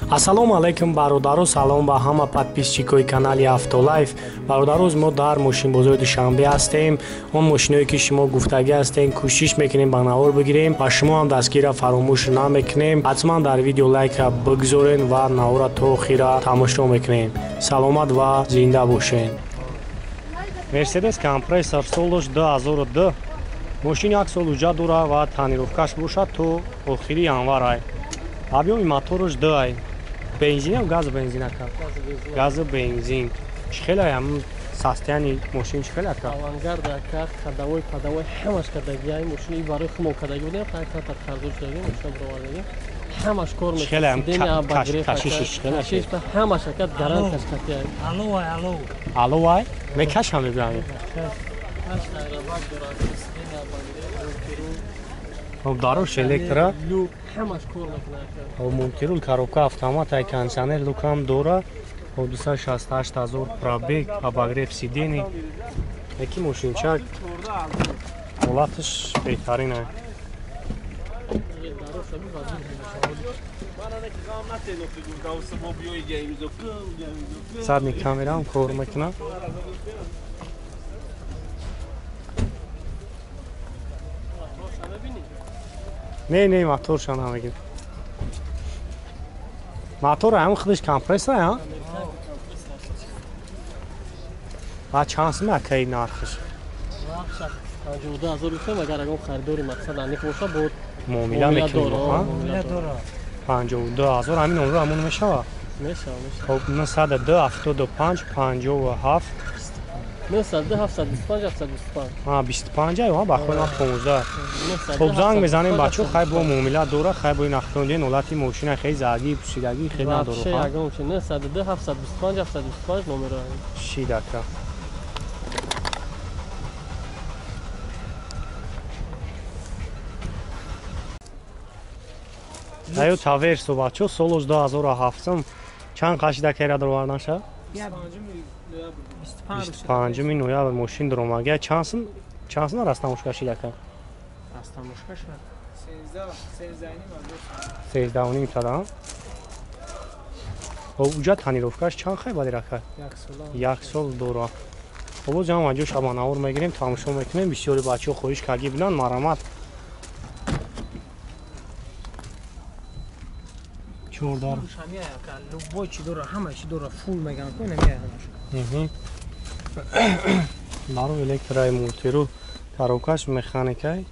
Ассалому алайкум бародаро, салом ба ҳама подписчикои канали Автолайф. Бародароз, мо дар мошинбозори Душанбе ҳастем. Он мошиное ки шумо гуфтагӣ ҳастем, кӯшиш мекунем ба навор бигирем ва шумо ҳам дастгирра фаромӯш намекунем. Ҳатман дар видео лайка бигзорен ва навора то охира тамошо мекунем. Саломат ва зинда бошен. Мерседес компрессор солаш 2002. Мошин як сол уҷа дора ва тонировкаш бошад то охири январ ай. Объёми мотораш 2 ай. Бензин ё газу бензин ака? Газу бензин. Чӣ хеле ам состояние мошин чӣ хеле ака? Авангард ака, ходовой, подовой ҳамаш кардагӣ ай мошин барои хумо кардагӣ будем, ҳар ката қарздор шудагӣ, мошин баровардагӣ. Ҳамаш кор мекунад. Хеле ам кашишиш хеле кашиш ҳамаш ака гарант кашкати ай. Алло ай, алло. Алло ай? Мекашам мегӯям. Каш аэробак дорад, сиденье обогрев, мультирул. Хоб дарош электро. Ҳамаш кор мекунад. Хоб мультирул, коробка автомат, ай кондиционер лукам дора. Хоб 268 ҳазор пробег, обогрев сидений. Яки мошинчак ҳолаташ беҳтарин ай. Задний камераам кор мекунад. Не, не, моторша намегирем. Мотор ҳам худаш компрессор ҳа? А чанд сум акаи нархаш? Нархаш 52 ҳазор гуфтем, агар ягон харидори мақсад аниқ боша, бо муомила мекунем, ҳа? 52 ҳазор ҳамин номро ҳамон мешава? Мешава, мешава. Хоб 902 75 57 902 725 725. Ҳа, 25 ай, ҳа, ба худ ман 15. Хоб занг мезанем бачо, хай бо муомила дора, хай бо нахтон ден ҳолати мошина хеле заргӣ, пӯшидагӣ хеле надора. Вообще ягон чи 902 725 725 номеро. Шидака. Тойота Версо бачо, солаш 2007 чанд қашида кера даровардаша? 25 ноябр мошин даромага. Чанд сум растамошка шидака? Растамошка шуд 13.5 шуда. Хоб уҷа тонировкаш чанд хай бади рака? Як сол дора. Хоб боз ҳам аҷо шабанавор мегирем, тамошо мекунем. Бисёри бачаҳо хоҳиш кардӣ буданд, марамат. Чордар. Любой чи дора, ҳама чи дора, фул меган ку намеяд ҳамаш. Дару электрои мультиру, коробкаш механикай,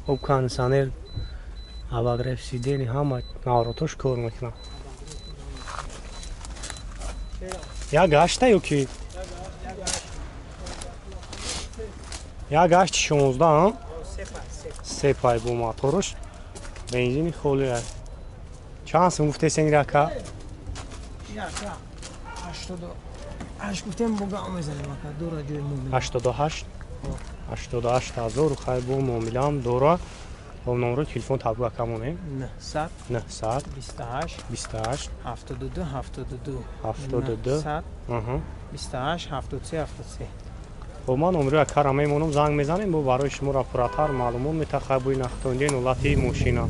хоб кондиционер, обогрев сидений, ҳама наворотош кор мекунад. Як гашта ё ки? Як гашти 16, ҳа? Се пай бо мотораш. Бензини холӣ аст. Чанд сум гуфтесен рака? Яка 88 гуфтем, бо гам мезанем ака, дора ҷои муомила. 88? 88 ҳазор хай бо муомилаам дора. Бо номерои телефон таб ака монем. 900 900 28 28 72 72 72 900 28 73 73. Хоб ман номерои акара мемонам, занг мезанем, бо барои шуморо пурратар маълумот мета хай бои нахтондиен ҳолати мошина.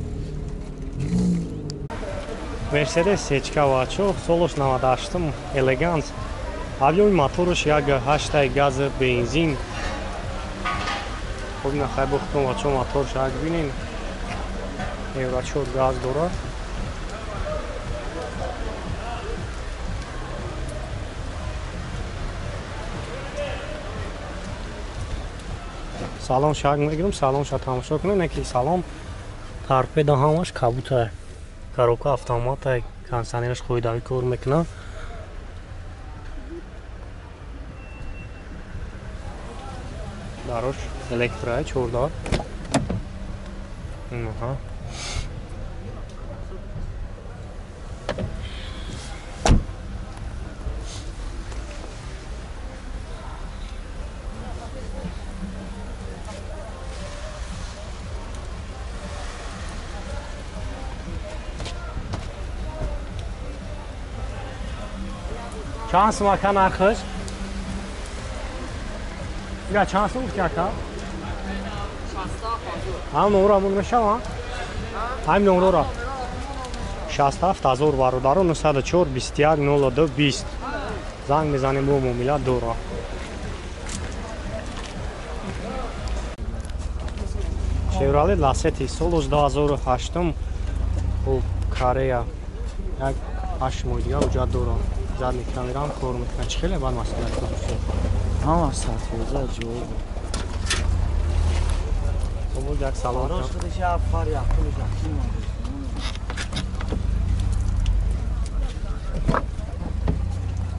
Мерседес сечка бачо, солаш 98 элеганс. Объёми мотораш 1.8 газ бензин. Хоб ина хай бохтон бачо моторш як бинен. Евро 4 газ дорад. Салон шак мегирам, салон ша тамошо кунем, не ки салон торпеда ҳамаш кабута. Коробка автомат, кондиционераш қоидавӣ кор мекунад. Дарош электрои чордар. Аҳа. Чанд сум ака нархаш? Ира чанд сум гуфти ака? Ҳам номро ҳамон мешава? Ҳам номрора. 67000 бародаро 904 21 02 20 занг мезанем бо муомила дора. Chevrolet Lacetti солаш 2008 хуб Корея як 8 моҳ дига ҳуҷҷат дорам. Задний камерам кор мекунад. Чӣ хеле бад масъала кӯшид. Ҳама 100% ҷавоб. Хуб як салом.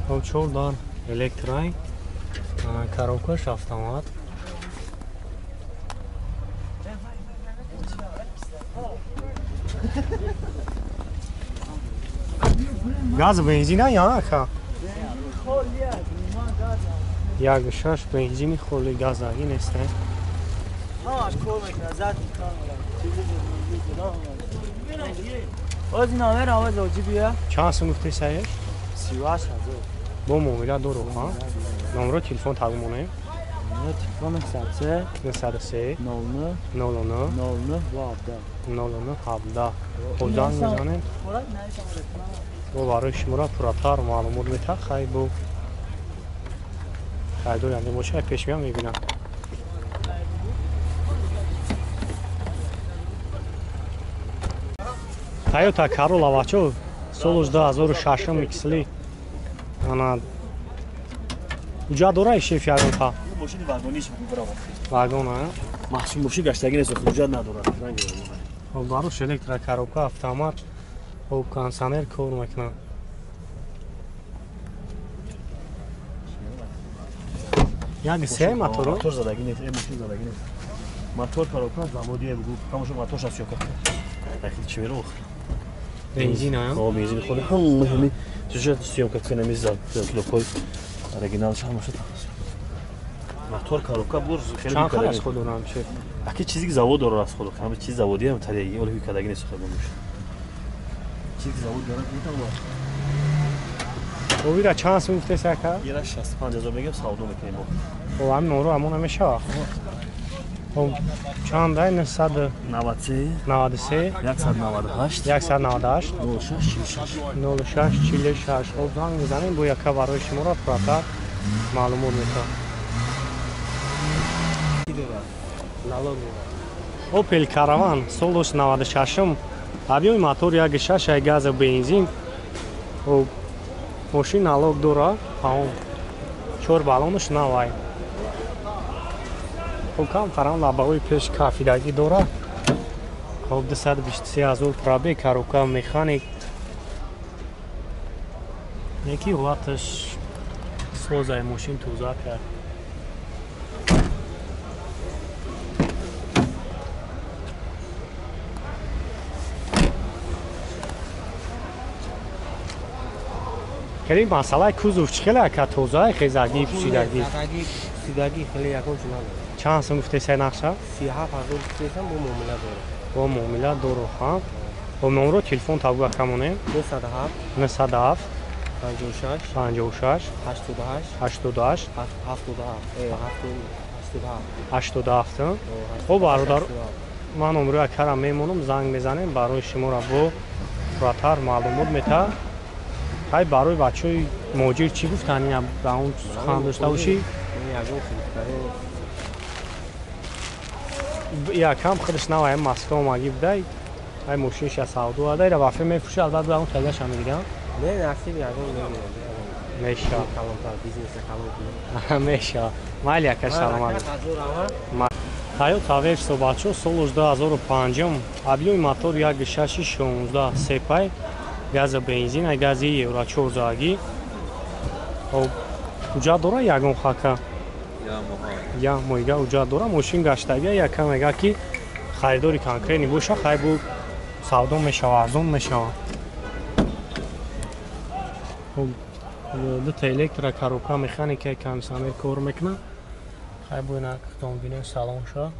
Хуб чор дар электрай коробкаш автомат. Газ бензина я ака? Як шаш бензини холи газаги нест. Чанд сум гуфтӣ саеш? 38000. Бо муомила дору, ҳа? Номро телефон табу монем. Телефон 903 903 09 09 09 17 09 17. Хуб занг мезанем. Бо барои шуморо пурратар маълумот метаҳад. Хай бо хайдор янде бошад пеш меям мебинам. Toyota Corolla бачо солаш 2006 иксли. Ана уҷа дора шеф ягонта. Мошини вагониш браво. Вагон, а? Махсус мошин гаштаги нест, ҳуҷҷат надорад. Хуб барош электрокоробка автомат, хуб кондиционер кор мекунад. Як се моторо? Мотор задаги нест, мошин задаги нест. Мотор коробка заводие бугу, ҳамошо моторш аст ёка. Ахи чи веро? Бензин, а? О, бензин холи. Ҳам ҳами чужа съёмка кунем из килокой оригиналш ҳамошо. Мотор коробка бур хеле чанд хел аз худ дорам шеф? Аки чизи завод дорад аз худ, ҳама чиз заводӣ ҳам тариги, оли кадаги нест хел бомуш. Чизи завод дорад метавонад. Овира чанд сум гуфтес ака? Ира 65000 мегем савдо мекунем мо. Хоб ҳамин номро ҳамон намешавад. Хоб чанд ай 993 93 198 198 06 46 06 46. Хоб занг мезанем бо яка барои шуморо пурратар маълумот метавад. Opel Caravan солаш 96 объёми мотор 1.6 ай газа бензин. Хоб мошин налог дора, ҳамон 4 баллонаш навай. Хоб кам қарам лабаҳои пеш кафидагӣ дора. Хоб 223000 пробег, коробка механик. Неки ҳолаташ созаи мошин тоза кард. Хеле масъалаи кузов чӣ хеле ака тоза хезагӣ пӯшидагӣ? Пӯшидагӣ хеле ягон чиз надорад. Чанд сум гуфтесай нақша? 37000 гуфтесам бо муомила дорам. Бо муомила дору, ҳа? Хоб номро телефон табу ака монем? 907 907 56 56 88 88 77 87. Хоб бародар, ман номрои акара мемонам, занг мезанем барои шуморо бо пурратар маълумот метаҳад. Хай барои бачаҳои муҳоҷир чӣ гуфтанд? Ина ба он сухан дошта бошӣ? Якам худаш навай Москва омагӣ будай, ай мошинша савдо ада, ира вафе мефурӯша, албатта ба он тагаша мегирам. Не, насиб ягон меша. Калонтар бизнеса калон кунем. Меша. Майли ака саломат. Toyota Verso бачо солаш 2005 объёми мотор 1.6 16 сепай газа бензин, ай гази евро 4 заги. Хоб уҷа дора ягон хака? Я моҳига уҷа дора, мошин гаштагия яка мега ки харидори конкретни боша, хай бу савдо мешава, арзон мешава. Хоб дута электро коробка механика кондиционер кор мекунад. Хай бу ина худтон бинем салон ша.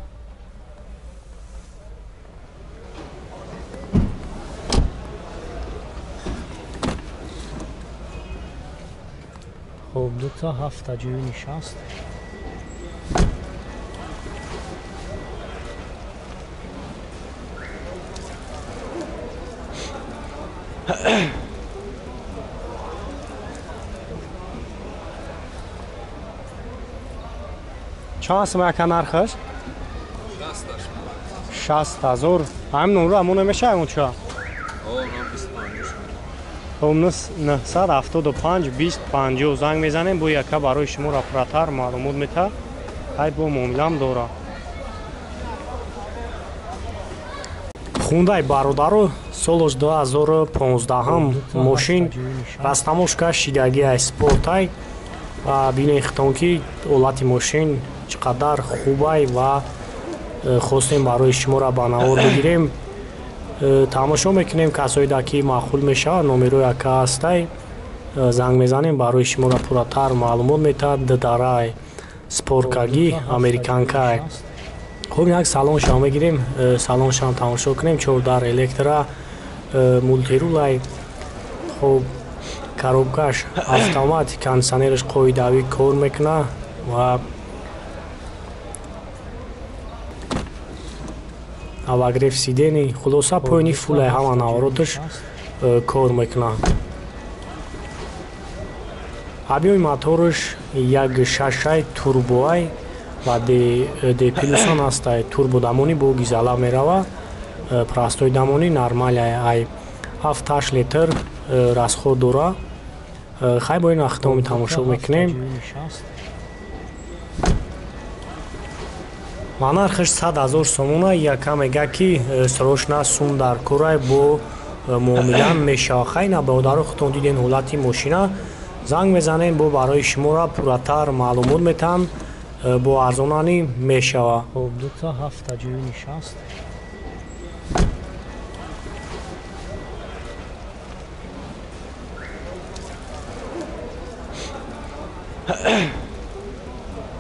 Хоб дута ҳафта ҷӯи нишаст. Чанд сум яка нархаш? 60,000. Ҳамин номро ҳамон намешавад онча? 975 20 50 занг мезанем, бо яка барои шуморо пурратар маълумот метаҳад. Ҳай бо муомилам дора. Хундай бародаро, солаш 2015 мошин растамошка шидагиай спортай ва бинед хитон ки ҳолати мошин чӣ қадар хубай ва хостем барои шуморо ба навор бигирем. Тамошо мекунем, касоеда ки маъқул мешавад, номерои ака ҳастай, занг мезанем, барои шуморо пурратар маълумот метаҳад. Дарай споркагӣ американкай. Хуб, як салоншам мегирем, салоншам тамошо кунем. 4 электра мултирулай. Хуб, коробкаш автомат, кондитсионераш қоидавӣ кор мекунад ва обогрев сидени. Хулоса поини фулай ҳама навороташ кор мекунад. Объёми мотораш 1.6 турбоай ва Д плюсон ҳастай. Турбо дамонӣ бо гизала мерава, простой дамонӣ нормалай, ай 7-8 литр расход дора. Хай бо ин ахтоми тамошо мекунем. Ва нархаш 100,000 сомона. Яка мега ки срочно сум дар корай, бо муомила мешава. Хай на бародаро, худтон диден ҳолати мошина. Занг мезанем, бо барои шуморо пурратар маълумот метаҳанд, бо арзонанӣ мешава. Хуб, 2 7 ҷои нишаст.